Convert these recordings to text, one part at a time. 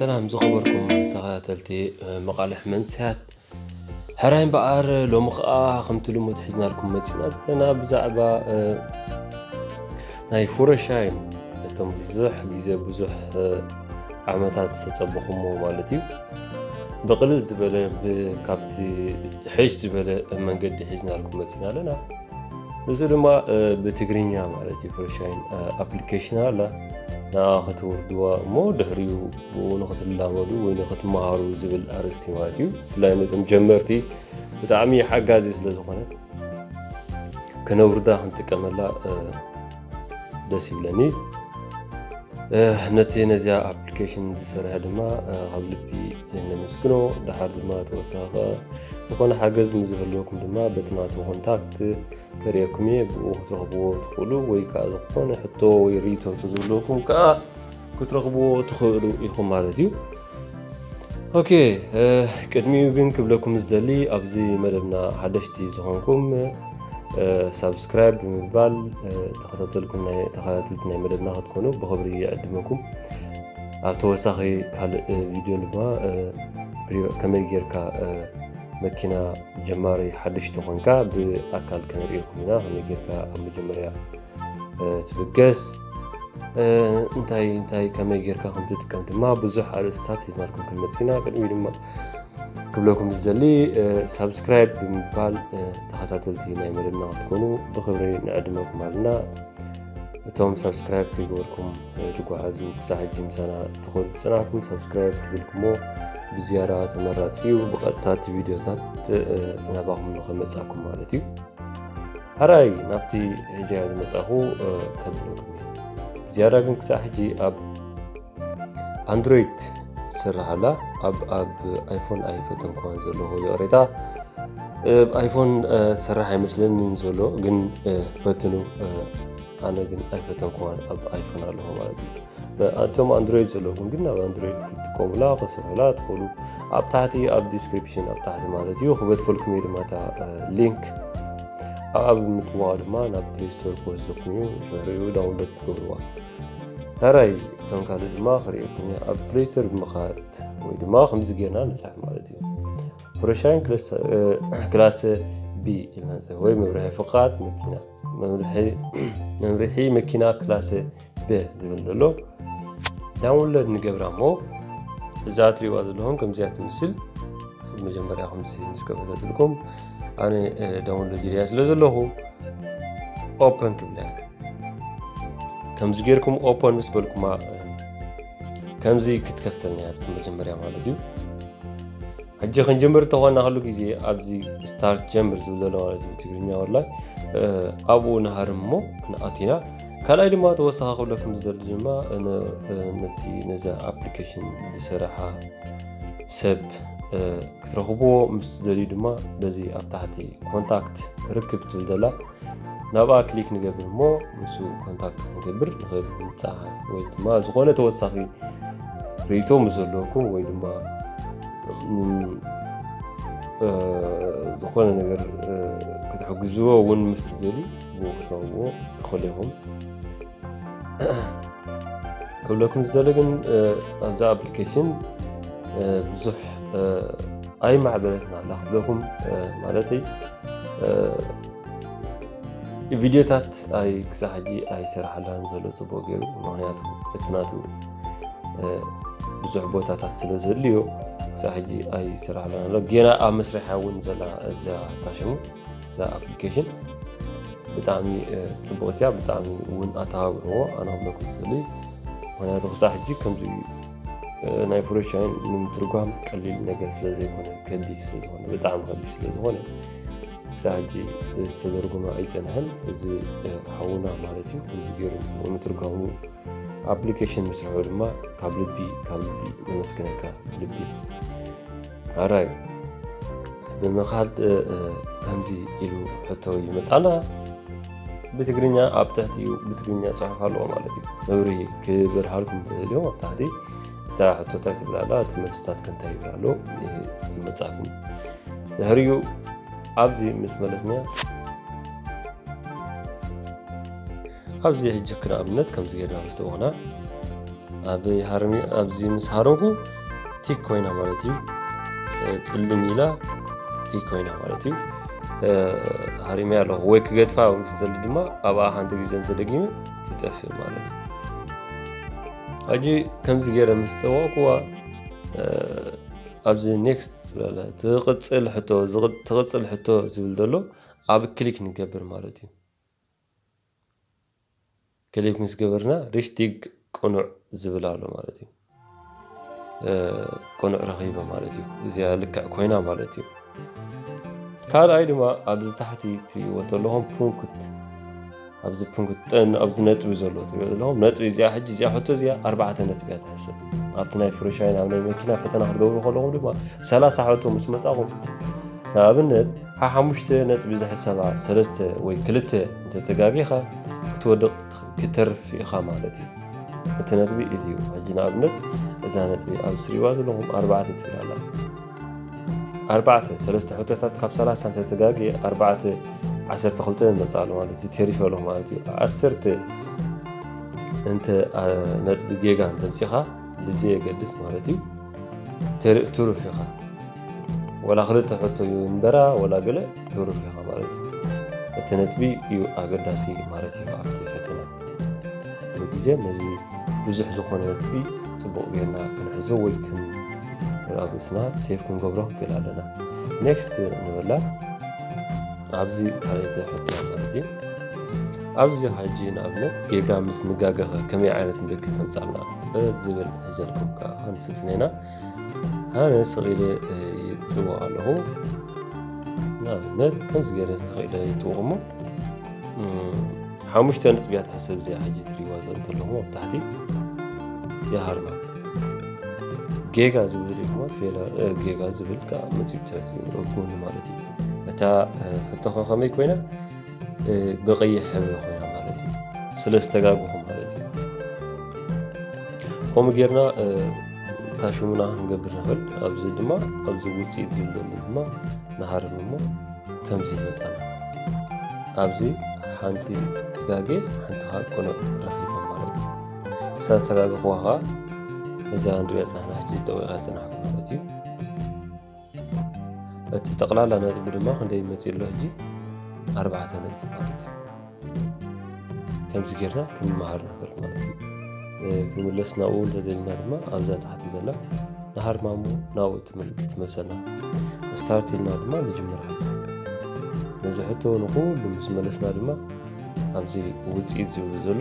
ሰላም ዝኸበርኩም ተኸታተልቲ መቓልሕ መንስያት፣ ሕራይ እምበኣር ሎሚ ኸኣ ከምቲ ልሙድ ሒዝናልኩም መጺና ዘለና ብዛዕባ ናይ ፍረሻይን፣ እቶም ብዙሕ ግዜ ብዙሕ ዓመታት ዝተጸበኹሞ ማለት እዩ። ብቕልል ዝበለ፣ ካብቲ ሕሽ ዝበለ መንገዲ ሒዝናልኩም መጺና ኣለና። ንሱ ድማ ብትግርኛ ማለት እዩ። ፍረሻይን ኣፕሊኬሽን ኣላ፣ ንኣ ከተውርድዋ እሞ ድሕሪኡ ብኡ ንክትላመዱ ወይ ንክትመሃሩ ዝብል ኣርእስቲ ማለት እዩ። ብፍላይ ነቶም ጀመርቲ ብጣዕሚ ሓጋዚ ስለ ዝኾነ፣ ከነውርዳ ክንጥቀመላ ደስ ይብለኒ። ነቲ ነዚኣ ኣፕሊኬሽን ዝሰርሐ ድማ ካብ ልቢ ነመስግኖ። ደሓር ድማ ተወሳኺ ዝኾነ ሓገዝ ምስ ዝህልወኩም ድማ በቲ ናቱ ኮንታክት ከርእየኩም እየ። ብኡ ክትረኽብዎ ትኽእሉ፣ ወይ ከዓ ዝኾነ ሕቶ ወይ ርእይቶ እንተዝህልወኩም ከዓ ክትረኽብዎ ትኽእሉ ኢኹም ማለት እዩ። ኦኬ፣ ቅድሚኡ ግን ክብለኩም ዝደሊ፣ ኣብዚ መደብና ሓደሽቲ ዝኾንኩም ሳብስክራይብ ብምባል ተኸታተልኩም ናይ ተኸታተልቲ ናይ መደብና ክትኮኑ ብኽብሪ ይዕድመኩም። ኣብ ተወሳኺ ካልእ ቪድዮ ድማ ከመይ ጌርካ መኪና ጀማሪ ሓደሽቲ ኮንካ ብኣካል ከነርእየኩም ኢና። ከመይ ጌርካ ኣብ መጀመርያ ትብገስ፣ እንታይ እንታይ ከመይ ጌርካ ከም ትጥቀም ድማ ብዙሕ ኣርእስታት ሒዝናልኩም ክንመጽእ ኢና። ቅድሚ ድማ ክብለኩም ዝደሊ፣ ሳብስክራይብ ብምባል ተኸታተልቲ ናይ መደብና ክትኮኑ ብኽብሪ ንዕድመኩም ኣለና። እቶም ሳብስክራይብ ከይገበርኩም ትጓዓዙ፣ ክሳዕ ሕጂ ምሳና ትኸዱ ዝጸናሕኩም ሳብስክራይብ ትብልኩሞ ብዝያዳ ተመራጺ እዩ። ብቐጥታ እቲ ቪድዮታት ናባኹም ንኸመጻኩም ማለት እዩ። ሕራይ ናብቲ ሒዘያ ዝመጻኹ ከብለኩም እየ። ብዝያዳ ግን ክሳዕ ሕጂ ኣብ ኣንድሮይድ ትሰርሕ ኣላ። ኣብ ኣብ ኣይፎን ኣይፈተንኩዋን ዘለኹ፣ ይቕሬታ። ኣብ ኣይፎን ትሰርሕ ኣይመስለንን ዘሎ፣ ግን ፈትኑ። ኣነ ግን ኣይፈተንኩዋን ኣብ ኣይፎን ኣለኹ ማለት እዩ። እቶም ኣንድሮይድ ዘለኩም ግን ናብ ኣንድሮይድ ክትጥቀሙላ ክሰርሑላ ትኽእሉ። ኣብ ታሕቲ ኣብ ዲስክሪፕሽን ኣብ ታሕቲ ማለት እዩ ክበትፈልኩም እዩ ድማ እታ ሊንክ ኣብ ምጥዋቕ ድማ ናብ ፕሌይ ስቶር ክወስደኩም እዩ። ድሕሪኡ ዳውንሎድ ትገብርዋ። ሕራይ እቶም ካልእ ድማ ክርእየኩም እየ። ኣብ ፕሌይ ስቶር ብምኻድ ወይ ድማ ከምዚ ጌርና ንጽሕፍ ማለት እዩ። ፍረሻይን ክላሰ ቢ ኢልና ንጽሕፍ ወይ መብርሒ ፍቓድ መኪና፣ መምርሒ መኪና ክላሰ ብ ዝብል ዘሎ ዳውንሎድ ንገብራ እሞ እዛ ትሪእዋ ዘለኹም ከምዚኣ ትምስል። መጀመርያ ከምዚ ምስ ከፈተትልኩም ኣነ ዳውንሎድ ኢለያ ስለ ዘለኹ ኦፐን ክብላ። ከምዚ ጌርኩም ኦፐን ምስ በልኩማ ከምዚ ክትከፍተልና እያ መጀመርያ ማለት እዩ። ሕጂ ክንጅምር እንተኾና ኩሉ ግዜ ኣብዚ ስታርት ጀምር ዝብል ዘሎ ማለት እዩ ትግርኛ ወላይ ኣብኡ ንሃርም እሞ ንኣቲና። ካልኣይ ድማ ተወሳኺ ክብለኩም ዝደሊ ድማ ነቲ ነዚ ኣፕሊኬሽን ዝሰረሓ ሰብ ክትረኽብዎ ምስ ትደልዩ ድማ በዚ ኣብ ታሕቲ ኮንታክት ርክብ ትብል ዘላ ናብኣ ክሊክ ንገብር እሞ ንሱ ኮንታክት ክንገብር ንኽእል። ንፃ ወይ ድማ ዝኾነ ተወሳኺ ርእይቶ ምስ ዘለኩም ወይ ድማ ዝኾነ ነገር ክትሕግዝዎ እውን ምስ ትደልዩ ብኡ ክትረኽብዎ ትኽእሉ ኢኹም። ክብለኩም ዝደሊ ግን ኣብዛ ኣፕሊኬሽን ብዙሕ ኣይማዕበለትና ኣላ ክብለኩም ማለተይ ቪድዮታት ኣይ ክሳብ ሕጂ ኣይሰራሓላን ዘሎ ጽቡቕ ገይሩ። ምኽንያቱ እቲ ናቱ ብዙሕ ቦታታት ስለ ዘድልዮ ክሳብ ሕጂ ኣይሰራሓላን ኣሎ። ጌና ኣብ መስርሕ እውን ዘላ እዛ ታሽሙ እዛ ኣፕሊኬሽን ብጣዕሚ ጽቡቕቲ እያ። ብጣዕሚ እውን ኣተባብርዎ ኣነ ክብለኩም ዝኽእል። ምኽንያቱ ክሳብ ሕጂ ከምዚ ናይ ፍረሻይን ንምትርጓም ቀሊል ነገር ስለ ዘይኮነ፣ ከቢድ ስለ ዝኾነ፣ ብጣዕሚ ከቢድ ስለ ዝኾነ ክሳብ ሕጂ ዝተዘርጎመ ኣይጸንሐን። እዚ ሓውና ማለት እዩ ከምዚ ገይሩ ንምትርጓሙ ኣፕሊኬሽን ምስርሑ ድማ ካብ ልቢ ካብ ልቢ ነመስግነካ ልቢ። ኣራይ ብምኻድ ከምዚ ኢሉ ሕቶ ይመጻና። ብትግርኛ ኣብ ትሕቲኡ ብትግርኛ ጽሑፍ ኣለዎ ማለት እዩ። መብርሂ ክበርሃልኩም ትኽእል እዮም ኣብ ታሕቲ እታ ሕቶታይ ትብል ኣላ፣ እቲ መልስታት ከንታይ ይብል ኣሎ ይመጻኩም። ድሕሪኡ ኣብዚ ምስ መለስና ኣብዚ ሕጂ ክንኣብነት ከምዚ ጌርና ምስ ተበኽና ኣብ ሃርሚ ኣብዚ ምስ ሃረምኩ ቲክ ኮይና ማለት እዩ። ጽልም ኢላ ቲክ ኮይና ማለት እዩ። ሃሪመያ ኣለኹ ወይ ክገድፋ ምስ ደሊ ድማ ኣብኣ ሓንቲ ግዜ እንተደጊመ ትጠፍእ ማለት እዩ። ሕጂ ከምዚ ገይረ ምስ ጸወቕኩዋ ኣብዚ ኔክስት ትብላለ ትቕጽል ሕቶ ትቕጽል ሕቶ ዝብል ዘሎ ኣብ ክሊክ ንገብር ማለት እዩ። ክሊክ ምስ ገበርና ሪሽቲግ ቅኑዕ ዝብል ኣሎ ማለት እዩ። ቅኑዕ ረኺበ ማለት እዩ። እዚኣ ልክዕ ኮይና ማለት እዩ። ካልኣይ ድማ ኣብዚ ታሕቲ ትሪእዎ ዘለኹም ፕንኩት ኣብዚ ፕንኩት ጠን ኣብዚ ነጥቢ ዘሎ ትሪእዎ ዘለኹም ነጥቢ እዚኣ ሕጂ እዚኣ ሕቶ እዚኣ ኣርባዕተ ነጥቢ እያ ትሕሰብ። ኣብቲ ናይ ፍሩሻይን ኣብ ናይ መኪና ፈተና ክትገብሩ ከለኹም ድማ ሰላሳ ሕቶ ምስ መጻኹም ንኣብነት ሓሓሙሽተ ነጥቢ ዝሕሰባ ሰለስተ ወይ ክልተ እንተተጋጊኻ ክትወድቕ ክትተርፍ ኢኻ ማለት እዩ። እቲ ነጥቢ እዚ እዩ። ሕጂ ንኣብነት እዛ ነጥቢ ኣብ ትሪእዋ ዘለኹም ኣርባዕተ ትብል ኣላ። ኣርባዕተ ሰለስተ ሕቶታት ካብ ሰላሳ እንተተጋግየ ኣርባዕተ ዓሰርተ ክልተ ይመፅእ ኣሎ ማለት እዩ። ተሪፈ ኣለኹ ማለት እዩ። ዓሰርተ እንተ ነጥቢ ጌጋ እንተምፂኻ ብዘየገድስ ማለት እዩ ትሩፍ ኢኻ። ወላ ክልተ ሕቶ እዩ እንበራ ወላ ገለ ትሩፍ ኢኻ ማለት እዩ። እቲ ነጥቢ እዩ ኣገዳሲ ማለት እዩ ኣብቲ ፈተና። ግዜ ነዚ ብዙሕ ዝኾነ ነጥቢ ፅቡቕ ጌርና ክንሕዞ ወይ ክንርኣ ርእስና ሴፍ ክንገብሮ ክእል ኣለና። ኔክስት ንበላ። ኣብዚ ካልኣይቲ ሕቶ ማለት እዩ። ኣብዚ ሕጂ ንኣብነት ጌጋ ምስ ንጋገኸ ከመይ ዓይነት ምልክት ተምጻልና ዝብል ሒዘልኩም ከዓ ክንፍትን ኢና። ኣነ ስቕ ኢለ ይጥወቕ ኣለኹ። ንኣብነት ከምዚ ገይረ ስቕ ኢለ ይጥወቕ እሞ ሓሙሽተ ነጥብያ ትሕሰብ እዚኣ ሕጂ ትሪዋ እንተለኹም ኣብ ታሕቲ ይሃርማ። ጌጋ ዝብል እዩ ድማ ጌጋ ዝብል ከዓ መፂኡ ትሕቲ ጎኒ ማለት እዩ። እታ ሕቶ ከ ከመይ ኮይና ብቐይሕ ሕብሪ ኮይና ማለት እዩ። ስለ ዝተጋግኹ ማለት እዩ። ከምኡ ጌርና እታ ሽሙና ክንገብር ንኽእል። ኣብዚ ድማ ኣብዚ ውፅኢት ዝብል ዘሎ ድማ ንሃርም እሞ ከምዚ ይመፃና። ኣብዚ ሓንቲ ትጋጌ ሓንቲ ከዓ ቅኑዕ ረኺቦም ማለት እዩ። ክሳብ ዝተጋገኽዋ ከዓ እዚኣ ንሪኦ ፀናሕና ሕጂ ጠዊቓ ፀናሕኩ ማለት እዩ። እቲ ጠቕላላ ነጥቢ ድማ ክንደይ መፂኡ ኣሎ ሕጂ ኣርባዕተ ነጥቢ ማለት እዩ። ከምዚ ጌርና ክንመሃር ንኽእል ማለት እዩ። ክንምለስ ናብኡ እንተደሊና ድማ ኣብዛ ታሕቲ ዘላ ንሃርማ እሞ ናብኡ ትመልሰና። ስታርት ኢልና ድማ ንጅምር። ሓዚ ነዚ ሕቶ ንኩሉ ምስ መለስና ድማ ኣብዚ ውፅኢት ዝብል ዘሎ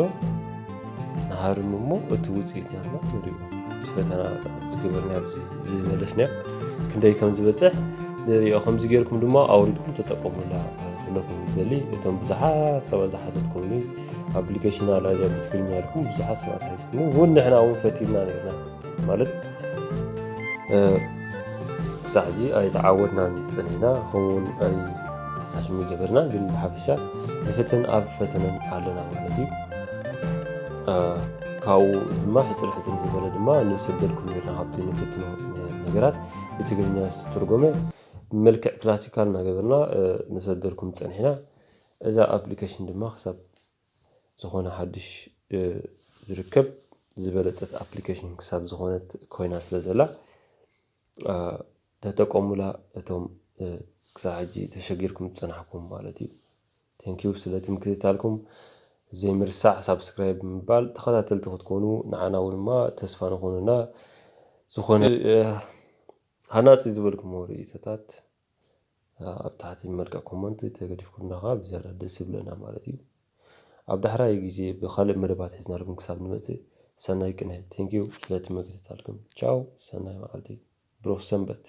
ንሃርም እሞ እቲ ውፅኢት ናትና ንሪኦ። እቲ ፈተና ዝገበርና ኣብዚ ዝመለስና ክንደይ ከም ዝበፅሕ ንሪኦ። ከምዚ ጌርኩም ድማ ኣውሪድኩም ተጠቀሙላ ክብለኩም ይደሊ። እቶም ብዙሓት ሰባት ዝሓተትኩምኒ ኣፕሊኬሽን ኣላዚያ ብትግርኛ ኢልኩም ብዙሓት ሰባት ሓቲትኩምኒ። እውን ንሕና እውን ፈቲንና ነርና ማለት ክሳዕ ሕጂ ኣይተዓወድናን ጸኒሕና፣ ከምኡውን ኣይሓሽም ገበርና፣ ግን ብሓፈሻ ንፍትን ኣብ ፈተነን ኣለና ማለት እዩ። ካብኡ ድማ ሕጽር ሕጽር ዝበለ ድማ ንሰደልኩም ጌርና ካብቲ ንፍትኖ ነገራት ብትግርኛ ዝተተርጎመ ብመልክዕ ክላሲካል እናገበርና ንሰደልኩም ጸኒሕና። እዛ ኣፕሊኬሽን ድማ ክሳብ ዝኾነ ሓድሽ ዝርከብ ዝበለጸት ኣፕሊኬሽን ክሳብ ዝኾነት ኮይና ስለ ዘላ ተጠቀሙላ። እቶም ክሳብ ሕጂ ተሸጊርኩም ዝጸናሕኩም ማለት እዩ። ቴንኪዩ ስለቲ ምክትታልኩም ዘይምርሳዕ ሳብስክራይብ ብምባል ተኸታተልቲ ክትኮኑ ንዓና እውን ድማ ተስፋ ንኾኑና። ዝኾነ ሃናፂ ዝበልኩሞ ርእይቶታት ኣብ ታሕቲ መልክዕ ኮመንት ተገዲፍኩምና ከዓ ብዝያዳ ደስ ይብለና ማለት እዩ። ኣብ ዳሕራይ ግዜ ብካልእ መደባት ሒዝናልኩም ክሳብ ንመፅእ ሰናይ ቅነ። ቴንኪዩ ስለቲ ምክትታልኩም። ቻው፣ ሰናይ መዓልቲ፣ ብሩኽ ሰንበት።